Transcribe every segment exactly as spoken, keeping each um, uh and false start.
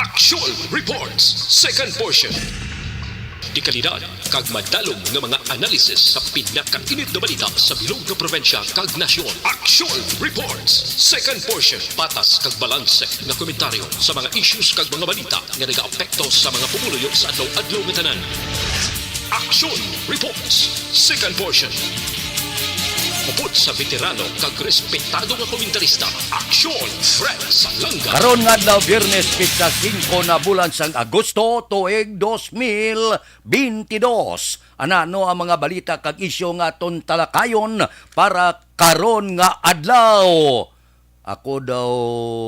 Action Reports, second portion. Dekalidad kag madalom nga mga analisis sa pinakainit nga balita sa bilog nga probinsya kag nasyon. Action Reports, second portion. Patas kag balanse nga komentaryo sa mga issues kag mga balita nga nagaapekto sa mga pumuluyo sa adlaw-adlaw nga tanan. Action Reports, second portion. Upod sa veterano kag respetado nga komentarista, Action Fred Salanga. Karon nga adlaw, Biyernes, petsa singko na bulan sang Agosto, tuig dos mil bentidós. Anano ang mga balita kag isyu nga aton talakayon para karon nga adlaw? Ako daw,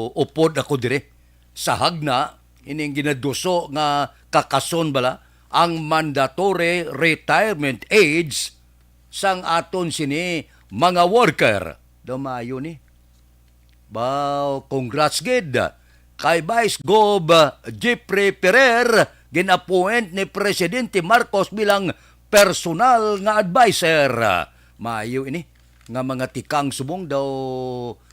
upod ako dire sa hagna, ining ginaduso nga kakason bala ang mandatory retirement age sang aton sini mga worker. Daw maayo ni. Baw, congrats gid kay Vice Gov Jeffrey Ferrer, gin-appoint ni Presidente Marcos bilang personal nga adviser. Maayo ini nga mga tikang subong daw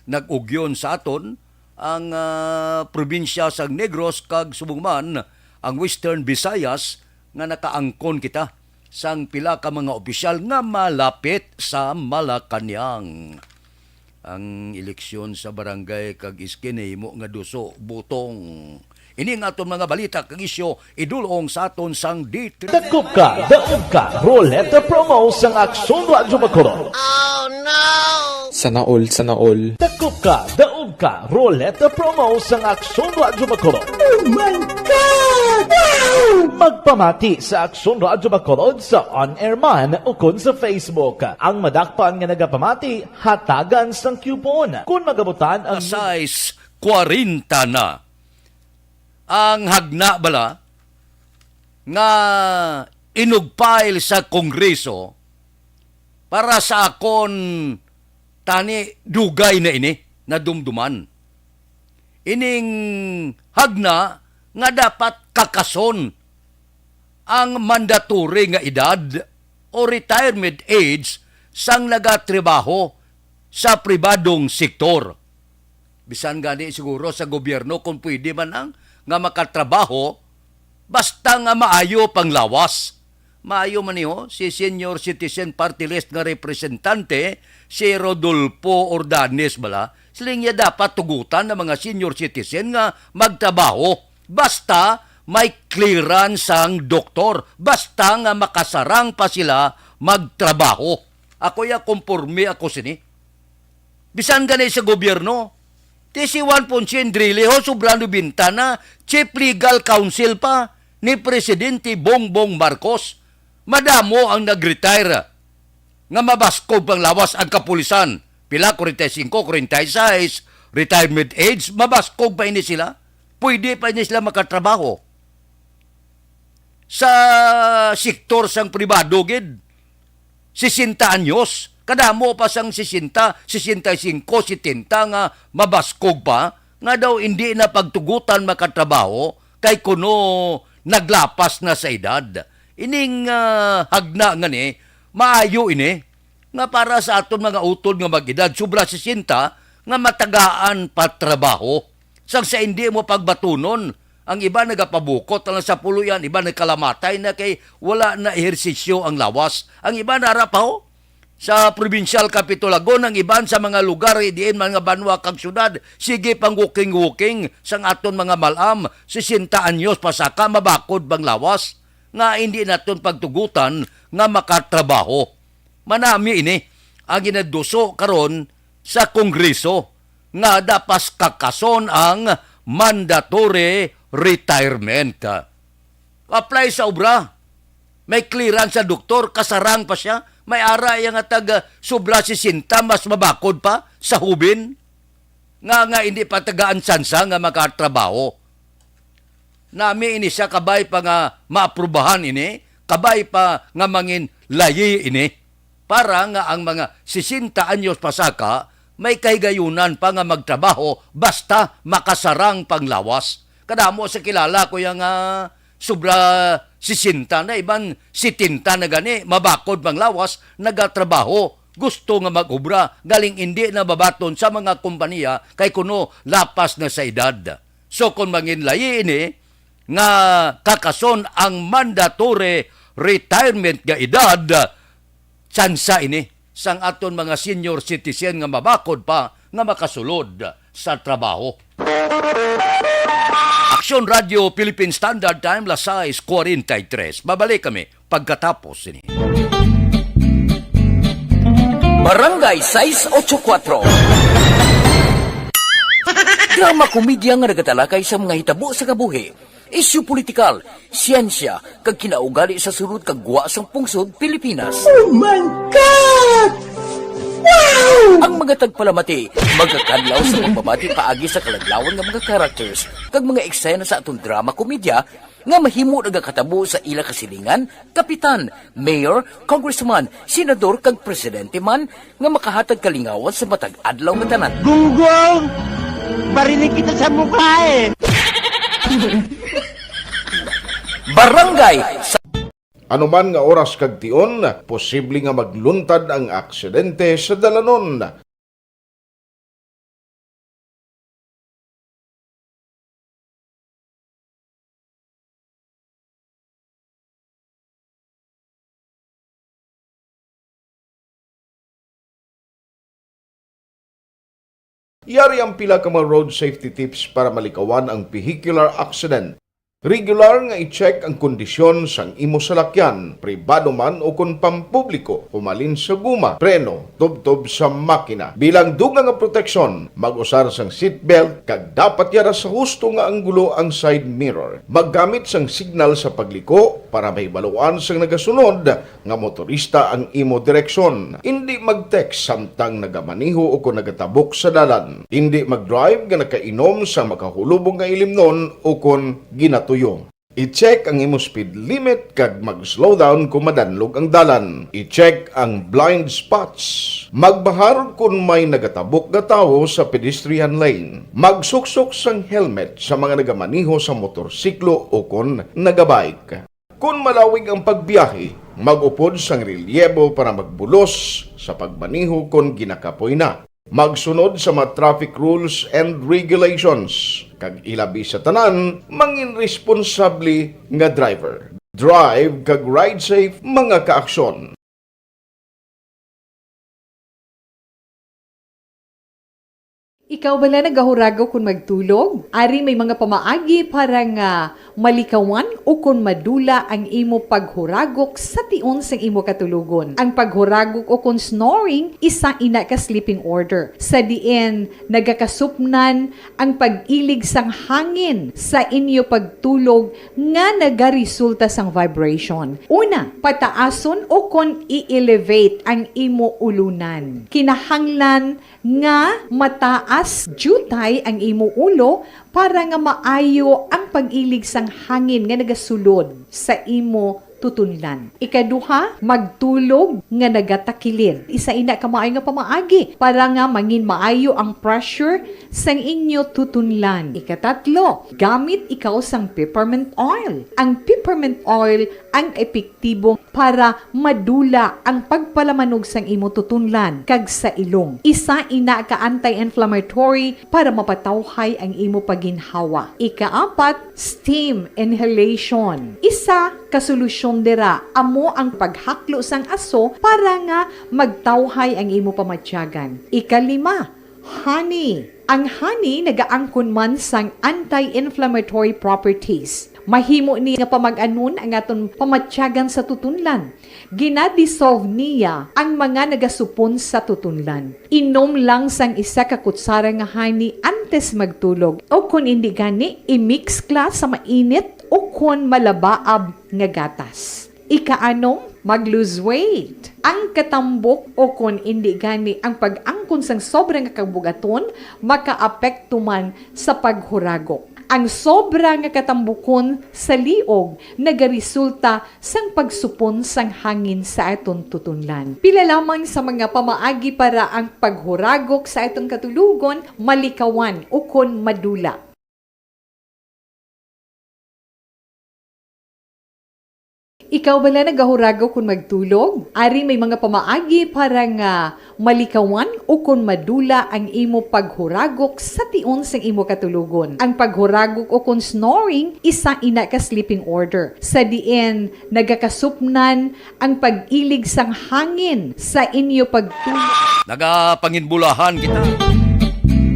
nag-ugyon sa aton ang, ah, probinsya sang Negros kag subong man ang Western Visayas nga nakaangkon kita sang pila ka mga opisyal nga malapit sa Malacañang. Ang eleksyon sa barangay kag iskin nahimo nga duso butong. Ini nga aton mga balita kag isyu idulong sa aton sang D three. Dakop ka, daog ka, Roleta Promo sang Aksyon Radyo Bacolod. Sana all, sana all. Dakop ka, daog ka, Roleta Promo sang Aksyon Radyo Bacolod. Oh my God! Wow! Magpamati sa Aksyon Radyo Bacolod sa on-air man ukon sa Facebook. Ang madakpan nga nagapamati, hatagan sang coupon. Kun magabutan ang sais kwarenta na ang hagna bala nga inugpile sa Kongreso para sa akon, tani dugay na ini nadumduman. Ining hagna nga dapat kakason ang mandatory nga edad o retirement age sang nagatrabaho sa pribadong sektor. Bisan gani siguro sa gobyerno, kung pwede man ang nga makatrabaho, basta nga maayo pang lawas. Maayo man niyo, si Senior Citizen Party List nga representante, si Rodolfo Ordanes bala, siling niya dapat tugutan ang mga senior citizen nga magtrabaho. Basta may clearance ang doktor, basta nga makasarang pa sila magtrabaho. Ako ya, konporme ako sini. Bisan gani sa gobyerno, ti si Juan Ponce Enrile, ho, sobra nobenta na, chief legal counsel pa ni Presidente Bongbong Marcos. Madamo ang nag-retire nga mabaskog pang lawas ang kapulisan. Pila? Kwarenta y singko, kwarenta y seis, retirement age, mabaskog pa ini sila. Pwede pa ini sila makatrabaho. Sa sektor sang pribado gid, sesenta anyos. Kadamo pa sang sesenta, sesenta y singko, setenta nga mabaskog pa, nga daw indi na pagtugutan makatrabaho kay kuno naglapas na sa edad. Ining, ah, hagna nga ni, maayo ini nga para sa aton mga utod nga mag-edad sobra sesenta nga matagaan pa trabaho. Sang sa indi mo pagbatunon, ang iban nagapabukot na lang sa puloy-an, iban nagkalamatay na kay wala na ehersisyo ang lawas. Ang iban ara pa, ho, sa Provincial Capitol Lagon, ang iban sa mga lugar, eh, diin man nga banwa kag syudad, sige pang walking-walking sang aton mga mal-am, sesenta anyos pa saka mabakod pang lawas, nga indi naton pagtugutan nga makatrabaho. Manami ini ang ginaduso karon sa Kongreso nga dapat kakason ang mandatory retirement. Apply sa obra. May clearance sa doktor, kasarang pa siya. May ara iya nga tag, ah, sobra sesenta, mas mabakod pa sa hubin nga, nga hindi pa tagaan tsansa nga makatrabaho. Nami ini siya, kabay pa nga maaprubahan ini, kabay pa nga mangin layi ini, para nga ang mga sesenta anyos pasaka may kahigayunan pa nga magtrabaho basta makasarang panglawas. Kadamo sa kilala ko yang, ah, sobra sesenta na, iban setenta na gani, mabakod panglawas, nagatrabaho, gusto nga mag-obra, galing indi na mabaton sa mga kompanya kay kuno lapas na sa edad. So, kung manginlayi ini nga kakason ang mandatory retirement nga edad, tsansa ini sang aton mga senior citizen nga mabakod pa nga makasulod sa trabaho. Aksyon Radio Philippine Standard Time, las sais cuarenta y tres. Babalik kami pagkatapos sini. Barangay sais ocho kuatro. Drama komedya nga nagatalakay sa mga hitabo sa kabuhi, isyu politikal, siyensya, kag kinaugali sa sulod kag gwa sang pungsod Pilipinas. Oh my God! Wow! Ang mga tagpalamati magakadlaw sa pagbabati paagi sa kaladlawan nga mga characters kag mga eksena sa aton drama komedya nga mahimo nagakatabo sa ila kasilingan, kapitan, mayor, congressman, senador, kag presidente man nga makahatag kalingawan sa matag adlaw nga tanan. Gunggong! Barinig kita sa mukha eh! Barangay sa Anuman nga oras kag tion, posible nga magluntad ang aksidente sa dalanon. Yari ang pila ka mga road safety tips para malikawan ang vehicular accident. Regular nga i-check ang kondisyon sang imo salakyan, pribado man o kon pampubliko, humalin sa guma, preno, tubtob sa makina. Bilang dugang nga proteksyon, mag-usar sang seatbelt kag dapat yara sa husto nga anggulo ang side mirror. Maggamit sang signal sa pagliko para mahibaluan sang nagasunod nga motorista ang imo direksyon. Indi mag-text samtang nagamaneho o kon nagatabok sa dalan. Indi mag-drive nga nakainom sa makahulubong nga ilimnon o kon ginatuyo. I-check ang imo speed limit kag mag-slow down kon madanlog ang dalan. I-check ang blind spots. Magbahar kon may nagatabok nga tawo sa pedestrian lane. Magsuksok sang helmet sa mga nagamaneho sa motorsiklo o kon nagabike. Kon malawig ang pagbiyahe, mag-upod sang relyebo para magbulos sa pagmaneho kon ginakapoy na. Magsunod sa mga traffic rules and regulations, kag ilabi sa tanan, mangin responsable nga driver. Drive kag ride safe, mga kaaksyon. Ikaw bala nagahuragok kon magtulog? Ari may mga pamaagi para nga malikawan o kon madula ang imo paghuragok sa tion sang imo katulogon. Ang paghuragok o kon snoring, isa ina ka sleeping order, sa diin nagakasupnan ang pag-ilig sang hangin sa inyo pagtulog nga nagaresulta sang vibration. Una, pataason o kon i-elevate ang imo ulunan. Kinahanglan nga mataas diutay ang imo ulo para nga maayo ang pag-ilig sang hangin nga nagasulod sa imo tutunlan. Ikaduha, magtulog nga nagatakilid. Isa ina ka maayo nga pamaagi para nga mangin maayo ang pressure sang inyo tutunlan. Ikatatlo, gamit ikaw sang peppermint oil. Ang peppermint oil ang epektibo para madula ang pagpalamanog sang imo tutunlan kag sa ilong. Isa ina ka anti-inflammatory para mapatawhay ang imo pagginhawa. Ikaapat, steam inhalation. Isa ka solusyon dira amo ang paghaklo sang aso para nga magtawhay ang imo pamatyagan. Ikalima, honey. Ang honey nagaangkon man sang anti-inflammatory properties. Mahimo ni nga pamag-anon ang aton pamatyagan sa tutunlan. Gina-dissolve niya ang mga nagasupon sa tutunlan. Inom lang sang isa ka kutsara nga honey antes magtulog, o kon indi gani, i-mix kla sa mainit o kon malabaab nga gatas. Ikaanom, mag-lose weight. Ang katambok o kon indi gani ang pag-angkon sang sobra nga kabug-aton makaapekto man sa paghuragok. Ang sobra nga katambukon sa liog nagaresulta sang pagsupon sang hangin sa aton tutunlan. Pila lamang sa mga pamaagi para ang paghuragok sa aton katulogon malikawan ukon madula. Ikaw bala nagahuragok kon magtulog? Ari may mga pamaagi para nga malikawan o kon madula ang imo paghuragok sa tion sang imo katulogon. Ang paghuragok o kon snoring, isa ina ka sleeping order, sa diin nagakasupnan ang pag-ilig sang hangin sa inyo pagtulog. Nagapanginbulahan kita.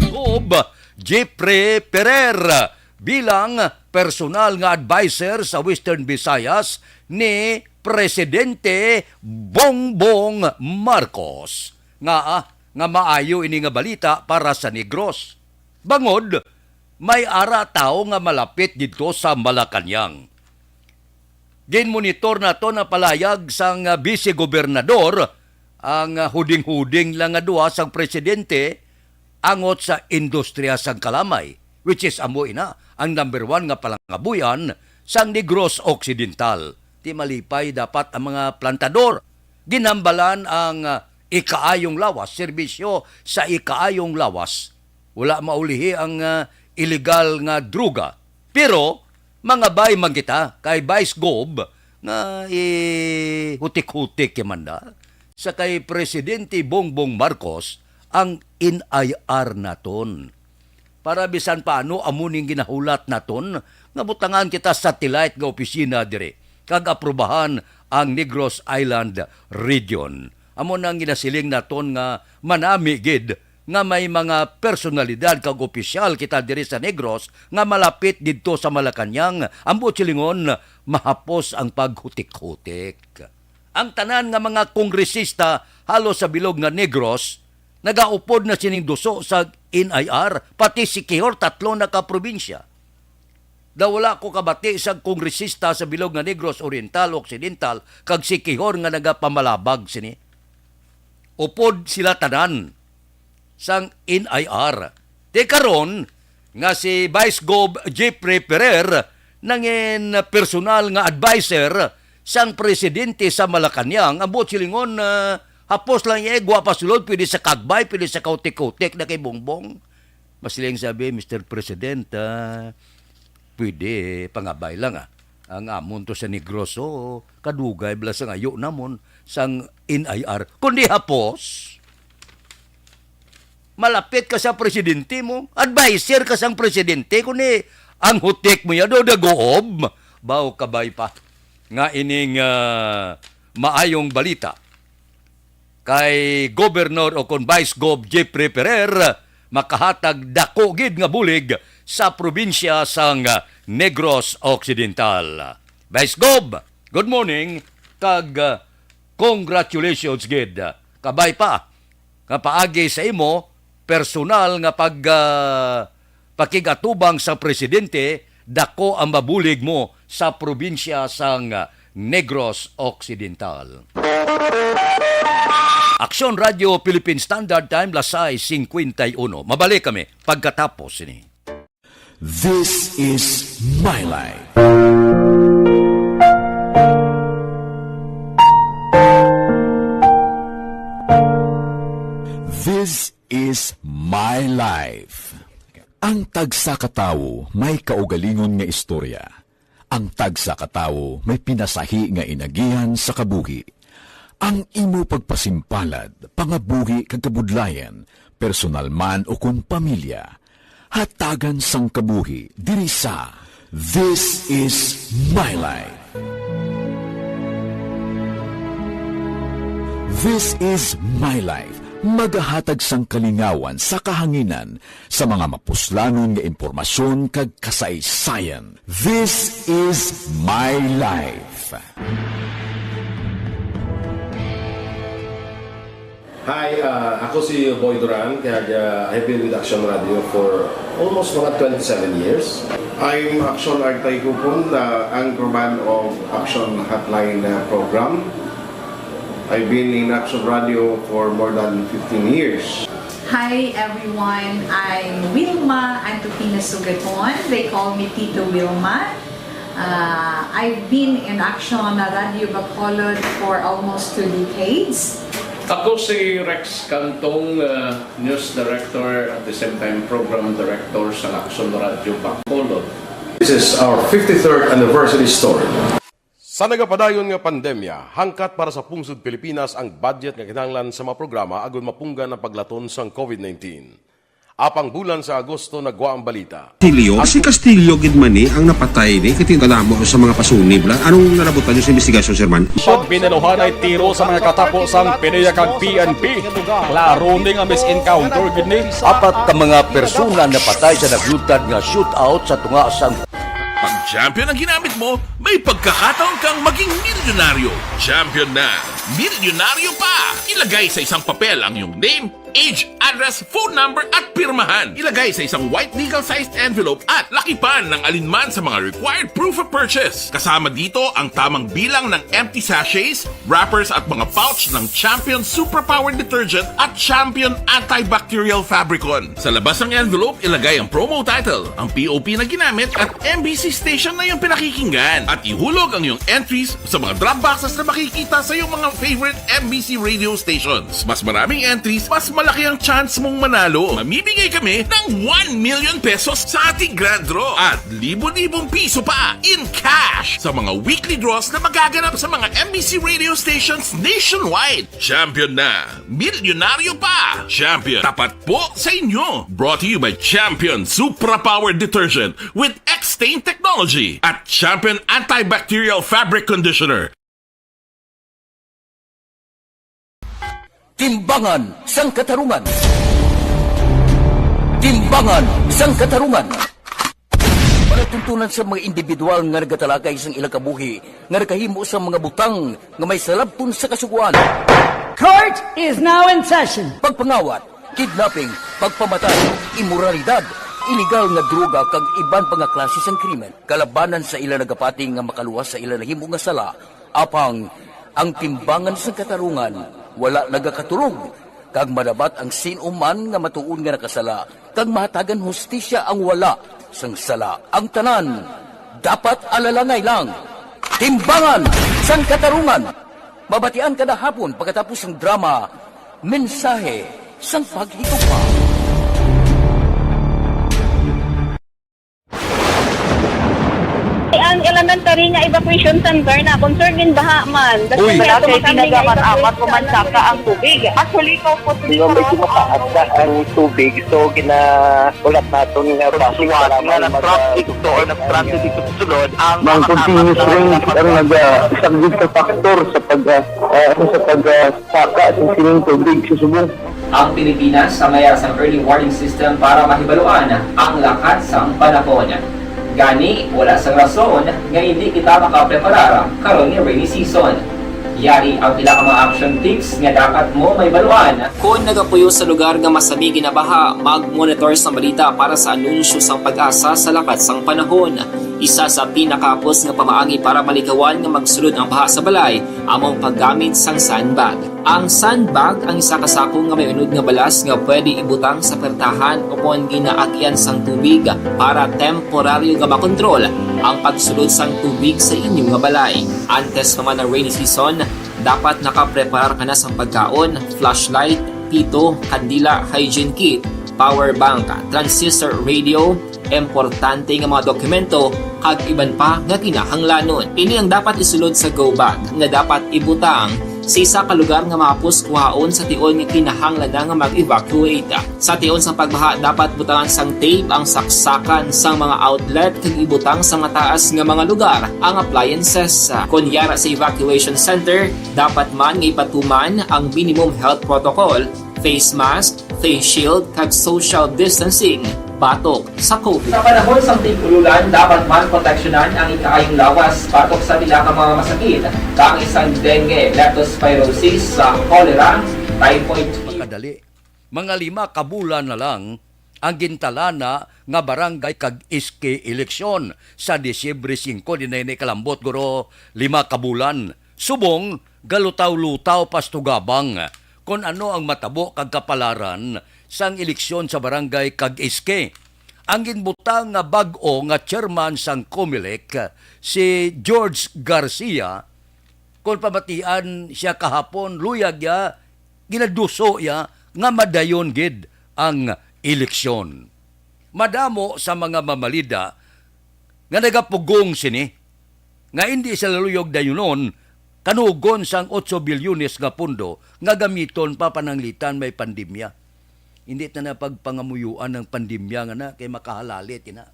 Gob Jeffrey Ferrer bilang personal nga adviser sa Western Visayas ni Presidente Bongbong Marcos. Nga, ah, nga maayo ini nga balita para sa Negros. Bangod, may ara tawo nga malapit didto sa Malacañang. Ginmonitor naton ang palayag sang, ah, Vice Gobernador, ang, ah, huding-huding lang nga duha sang presidente angot sa industriya sang kalamay, which is amo ina ang number one nga palangabuyan sang Negros Occidental. Di malipay dapat ang mga plantador. Ginhambalan ang, ah, ikaayong lawas, serbisyo sa ikaayong lawas. Wala maulihi ang, ah, iligal nga droga. Pero mangabay man kita kay Vice Gov nga ihutik-hutik ya man da sa kay Presidente Bongbong Marcos ang N I R naton. Para bisan paano amo ning ginahulat naton nga butangan kita satellite nga opisina diri kag aprubahan ang Negros Island Region. Amo nang ginasiling naton nga manami gid nga may mga personalidad kag opisyal kita diri sa Negros nga malapit didto sa Malacañang, ang buot silingon, mahapos ang paghutik-hutik. Ang tanan nga mga kongresista halos sa bilog nga Negros nagaupod na sining duso sa N I R, pati si Kihor tatlo na ka probinsya. Daw wala ko kabati sa kongresista sa bilog nga Negros Oriental, Occidental, kag si Kihor nga nagapamalabag sini. Upod sila tanan sang N I R. Ti karon nga si Vice Gov Jeffrey Ferrer nangin personal nga adviser sang presidente sa Malacañang, ang buot silingon, ah, hapos lang iya, igwa pa sulod, pwede sa kagbay, pwede sa kautik-utik na kay Bongbong. Masiling sabi, Mister President, ah, pwede pangabay lang, ah. Ang amon to sa Negros, oh, kadugay bala sang ayo namon sang N I R. Kundi hapos, malapit ka sa presidente mo, adviser ka sang presidente, kundi ang hutik mo ya do daguob, baw kabay pa nga ining, ah, maayong balita kay Governor o kon Vice Gov Jeffrey Ferrer makahatag dako gid nga bulig sa probinsya sang Negros Occidental. Vice Gov, good morning kag, ah, congratulations gid. Kabay pa nga paagi sa imo personal nga pag, ah, pakigatubang sa presidente, dako ang mabulig mo sa probinsya sang Negros Occidental. Aksyon Radio Philippine Standard Time, las sais cincuenta y uno. Mabalik kami pagkatapos sini. This is My Life. This is My Life. Ang tagsa ka tawo may kaugalingon nga istorya. Ang tagsa ka tawo may pinasahi nga inagihan sa kabuhi. Ang imo pagpasimpalad, pangabuhi kag kabudlayan, personal man ukon pamilya, hatagan sang kabuhi diri sa This is My Life. This is My Life, magahatag sang kalingawan sa kahanginan sa mga mapuslanon nga impormasyon kag kasaysayan. This is My Life. Hi, uh, ako si Boy Duran, kag uh, I've been with Action Radio for almost mga twenty-seven years. I'm Action Artay Kupon, the anchorman of Action Hotline uh, program. I've been in Action Radio for more than fifteen years. Hi everyone, I'm Wilma Antupina Sugaton. They call me Tito Wilma. Uh, I've been in Action Radio Bacolod for almost two decades. Ako si Rex Cantong, uh, News Director at the same time Program Director sa Action Radio Bacolod. This is our fifty-third anniversary story. Sa nagapadayon nga pandemya, hangkat para sa pungsod Pilipinas ang budget nga kinahanglan sa mga programa agud mapunggan ang paglaton sang covid nineteen. Apang bulan sa Agosto nagwa ang balita. Castillo? Ang Si Castillo gid man ni ang napatay ni, kay tingala mo sa mga pasunib la. Anong nalabutan niyo sa investigasyon, Sir Man? Pag binaluhanay tiro sa mga katapo sang P D E A kag P N P, klaro ni nga mis-encounter gid ni. Apat ka mga persona napatay sa naglutad nga shootout sa tunga sang Pag champion ang ginamit mo, may pagkakataon kang maging milyonaryo. Champion na, milyonaryo pa! Ilagay sa isang papel ang iyong name, age, address, phone number, at pirmahan. Ilagay sa isang white legal-sized envelope at lakipan ng alinman sa mga required proof of purchase. Kasama dito ang tamang bilang ng empty sachets, wrappers, at mga pouch ng Champion Superpower Detergent at Champion Antibacterial Fabricon. Sa labas ng envelope, ilagay ang promo title, ang P O P na ginamit, at M B C station na iyong pinakikinggan. At ihulog ang iyong entries sa mga drop boxes na makikita sa iyong mga favorite M B C radio stations. Mas maraming entries, mas malaki ang chance mong manalo. Mamimigay kami ng one million pesos sa ating grand draw at libo-libong piso pa in cash sa mga weekly draws na magaganap sa mga M B C radio stations nationwide. Champion na! Milyonaryo pa! Champion, tapat po sa inyo! Brought to you by Champion Supra Power Detergent with X-Stain Technology at Champion Antibacterial Fabric Conditioner. Timbangan sang Katarungan. Timbangan sang Katarungan. Palatuntunan sa mga individual nga nagatalakay sang ilang kabuhi nga nakahimo sa mga butang nga may salabton sa Kasugoan. Court is now in session. Pagpangawat, kidnapping, pagpamatay, imoralidad, iligal nga droga kag iban pa nga klase sang krimen kalabanan sa ila nagapati nga makaluwas sa ila nahimo nga sala. Apang ang timbangan sang katarungan wala nagakaturog, kag madabat ang sin-o man nga matuod nga nakasala, kag mahatagan hustisya ang wala sang sala. Ang tanan dapat alalangay lang. Timbangan sang Katarungan. Mabatian kada hapon pagkatapos sang drama, Mensahe sang Paghigugma. Ang elementary nga evacuation center na concern gid baha man. Uy. Wala kay ginagamit, amat pumansaka ang tubig. Actually, ikaw po, Nga medyo mataas na ang tubig, so ginahulat naton nga basi nga nag-traffic to or nag-traffic dito sa sulod ang mga continuous rain ang nag-, ah, isang big factor sa pag, ah, ah, ano, sa pag, ah, saka sa sining tubig sa subong. Ang Pilipinas sa mayara sang early warning system para mahibaluan ang lakat sang panahon. Gani, wala sang rason nga indi kita makapreparar karon nga rainy season. Yari ang pila ka mga action tips nga dapat mo mahibaluan. Kon nagapuyo sa lugar nga masami ginabaha, mag-monitor sang balita para sa anunsyo sang PAGASA sa lakat sang panahon. Isa sa pinakahapos nga pamaagi para malikawan nga magsulod ang baha sa balay amo ang paggamit sang sandbag. Ang sandbag ang isa ka sako nga may unod nga balas nga pwede ibutang sa pertahan o kon ginaagyan sang tubig para temporaryo nga makontrol ang pagsulod sang tubig sa inyo nga balay. Antes pa man ang rainy season, dapat nakapreparar ka na sang pagkaon, flashlight, pito, kandila, hygiene kit, power bank, transistor radio, importante nga mga dokumento, kag iban pa nga kinahanglanon. Ini ang dapat isulod sa go bag nga dapat ibutang sa isa ka lugar nga mahapos kuhaon sa tion nga kinahanglan na nga mag-evacuate. Sa tion sang pagbaha, dapat butangan sang tape ang saksakan sang mga outlet kag ibutang sa mataas nga mga lugar ang appliances. Kon yara sa evacuation center, dapat man nga ipatuman ang minimum health protocol, face mask, face shield, kag social distancing batok sa COVID. Sa panahon sang tig-ululan, dapat man proteksyonan ang ikaayong lawas batok sa pila ka mga masakit, kaangay sang dengue, leptospirosis, sa cholera, typhoid fever. Makadali. Mga lima ka bulan na lang ang gintalana nga barangay kag S K eleksyon sa Disyembre singko. Di na ini kalambot, guro, lima ka bulan. Subong, galutaw-lutaw pa sa tugabang kon ano ang matabo kag kapalaran sang eleksyon sa barangay kag S K. Ang ginbutang nga bag-o nga chairman sang Comelec, si George Garcia, kon pamatian siya kahapon, luyag ya, ginaduso ya nga madayon gid ang eleksyon. Madamo sa mga mamalida nga nagapugong sini. nga indi sila luyog dayunon kanugon sang otso bilyones nga pondo nga gamiton pa pananglitan may pandemya. Hindi ta na pagpangamuyuan ang pandemya nga na kay makahalalit ina.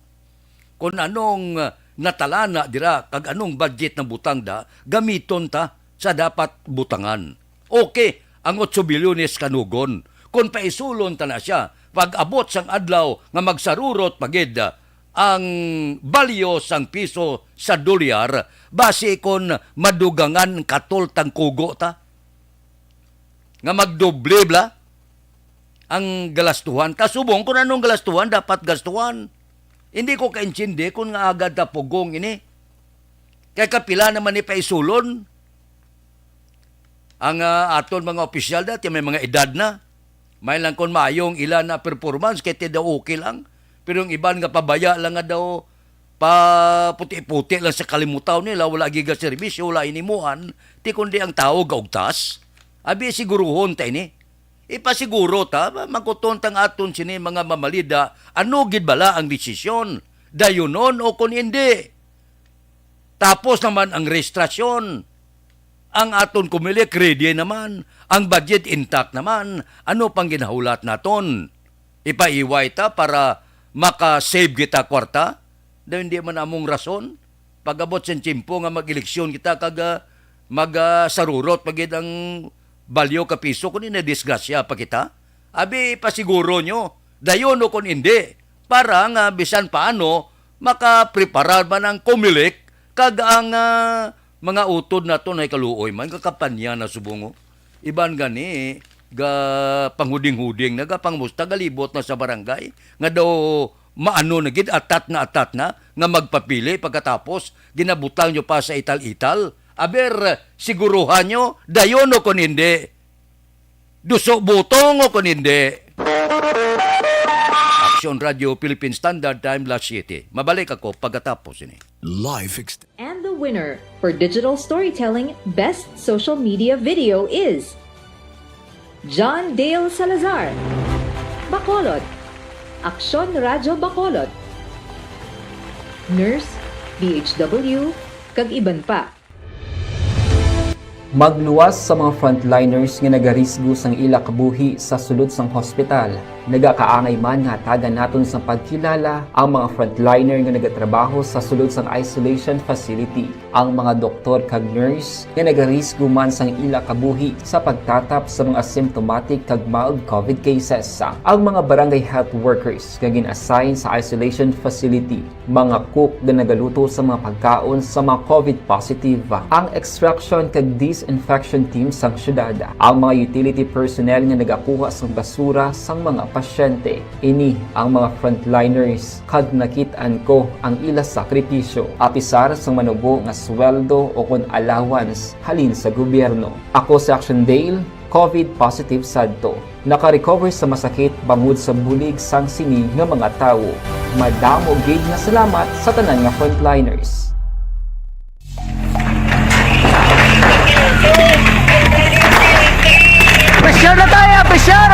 Kung anong, ah, natalana dira kag anong budget na butang da, gamiton ta sa dapat butangan. Okay, ang otso bilyones kanugon. Kung paisulon ta na siya, pag-abot sang adlaw nga magsarurot pa gid, ah, ang balyo sang piso sa dolyar, basi kon madugangan katol tang kugo ta, nga magdoble bala ang galastuhan. Ta subong kung anong galastuhan, dapat gastuhan. Hindi ko kaintindi kung nga agad ta pugong ini. Kay kapila naman ni paisulon ang, ah, aton mga opisyal dati, may mga edad na. May lang kon maayo ang ila na performance, kay ti daw okay lang. Pero yung iban nga pabaya lang nga daw, pa puti-puti lang sa kalimutaw nila, wala giga serbisyo, wala inimuan, ti kundi ang tawo gaugtas. Abi, siguruhon ta ini. Ipasiguro ta, makuton tang aton sini mga mamalida, ano gid bala ang desisyon? Dayunon o kon indi? Tapos naman ang rehistrasyon. Ang aton Comelec ready naman. Ang budget intact naman. Ano pang ginahulat naton? Ipaiway ta para maka-save kita kwarta? Daw hindi man among rason. Pag-abot sa tiyempo nga mag-eleksyon kita kag, ah, mag, ah, sarurot pa gid ang balyo ka piso, kundi na disgrasya pa kita. Abi, pasiguro nyo, dayon o kon indi, para nga bisan paano makapreparar man ang Comelec kag ang, ah, mga utod naton ay kaluoy man, kakampanya na subong, oh. Iban gani, ga panghuding-huding na, ga pangmusta, galibot na sa barangay, nga daw maano na gid, atat na atat na, nga magpapili, pagkatapos ginabutang nyo pa sa ital-ital. Aber, siguruhan nyo, dayon o kon hindi. Duso butong o kon hindi. Action Radio Philippine Standard Time, Las Siete. Mabalik ako pagkatapos ini. Life ex- And the winner for digital storytelling best social media video is John Dale Salazar, Bacolod, Aksyon Radyo Bacolod, Nurse, D H W, kag iban pa. Magluwas sa mga frontliners nga nagarisgo sang ila kabuhi sa sulod sang hospital. Nagakaangay man nga hatagan naton sang pagkilala ang mga frontliner nga nagatrabaho sa sulod sang isolation facility, ang mga doktor kag nurse nga nagarisgo man sang ila kabuhi sa pagtatap sa mga symptomatic kag mild COVID cases, ang mga barangay health workers nga gin-assign sa isolation facility, mga cook nga nagaluto sa mga pagkaon sa mga COVID positive, ang extraction kag disinfection team sang syudad, ang mga utility personnel nga nagakuha sang basura sang mga pasyente. Ini ang mga frontliners, kag nakit-an ko ang ila sakripisyo, apisar sang manubo nga sweldo o kon allowance halin sa gobyerno. Ako si Action Dale, COVID positive sadto. Naka-recover sa masakit bangod sa bulig sang sini nga mga tawo. Madamo gid nga salamat sa tanan nga frontliners. Pressure na tayo! Pressure!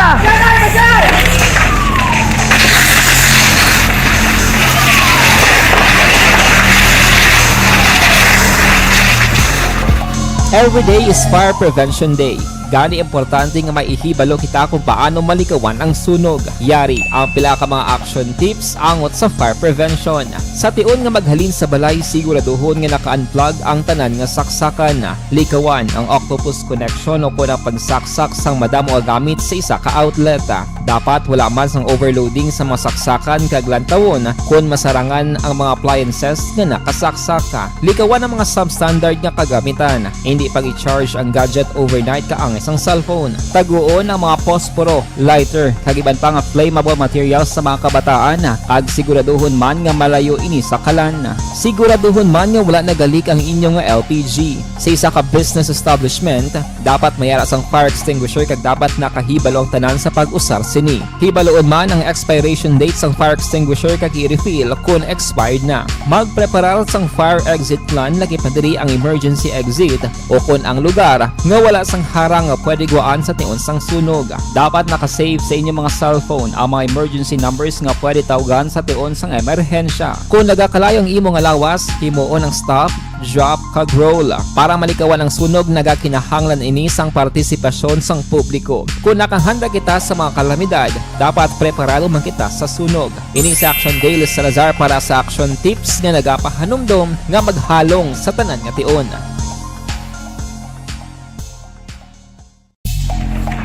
Every day is Fire Prevention Day. Gani, importante nga may ihibalo kita kung paano malikawan ang sunog. Yari ang pila ka mga action tips angot sa fire prevention. Sa tion nga maghalin sa balay, siguraduhon nga naka-unplug ang tanan nga saksakan. Likawan ang octopus connection o kon ang pagsaksak sang madamo nga gamit sa isa ka outlet. Dapat wala man sang overloading sa mga saksakan kag lantawon kon masarangan ang mga appliances nga nakasaksak. Likawan ang mga substandard nga kagamitan. Indi pag-i-charge ang gadget overnight kaangay sang cellphone. Taguon ang mga posporo, lighter, kag iban pa nga flammable materials sa mga kabataan, kag siguraduhon man nga malayo ini sa kalan. Siguraduhon man nga wala nagalik ang inyo nga L P G. Sa isa ka business establishment, dapat may ara sang fire extinguisher kag dapat nakahibalo ang tanan sa pag-usar sini. Hibaloon man ang expiration date sang fire extinguisher kag i-refill kon expired na. Magpreparar sang fire exit plan, lakip na diri ang emergency exit o kon ang lugar nga wala sang harang nga pwede guwaan sa tion sang sunog. Dapat naka-save sa inyong mga cellphone ang mga emergency numbers nga pwede tawgan sa tion sang emerhensya. Kung nagakalayo ang imo nga lawas, himuon ang stop, drop, kag roll. Para malikawan ang sunog, nagakinahanglan ini sang partisipasyon sang publiko. Kung nakahanda kita sa mga kalamidad, dapat preparado man kita sa sunog. Ini si Action Dale Salazar para sa Action Tips nga nagapahanumdom nga maghalong sa tanan nga tion.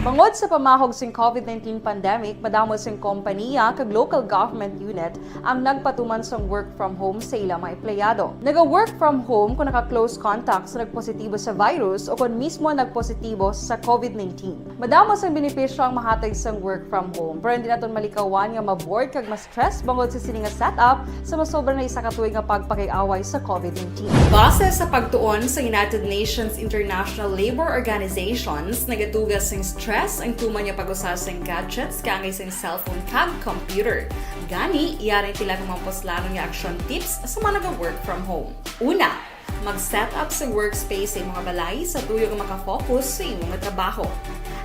Bangod sa pamahog sing COVID nineteen pandemic, madamo sing kompaniya kag local government unit ang nagpatuman sang work from home sa ila mga empleyado. Naga-work from home kung naka-close contact sa nagpositibo sa virus o kon mismo nagpositibo sa COVID nineteen. Madamo sang benepisyo ang mahatag sang work from home, pero hindi naton malikawan nga ma-bored kag ma-stress bangod sa sini nga setup sa masobra na isa ka tuig nga pagpakig-away sa COVID nineteen. Base sa pagtuon sa United Nations International Labour Organizations, nagatuga sing stress ang tuman nga pag-usa sing gadgets kaangay sing cellphone kag computer. Gani, yari ang pila ka mga puslanon nga action tips sa mga naga-work from home. Una, mag-set up sa workspace sa imong balay sa tuyo nga makafocus sa imong trabaho.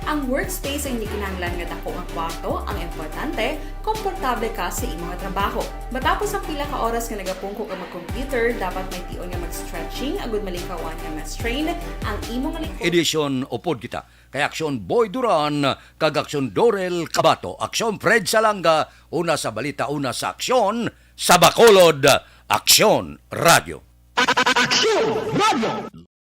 Ang workspace ay hindi kinahanglan nga dako nga kwarto, ang importante, komportable ka sa imong trabaho. Matapos ang pila ka oras nga nagapungko ka mag-computer, dapat may tion nga mag-stretching agud malikawan nga ma-strain ang imong likod. Edisyon upod kita kay Aksyon Boy Duran kag Aksyon Dorel Kabato, Aksyon Fred Salanga, una sa balita, una sa aksyon, sa Bacolod, Aksyon Radio. Aksyon Radio.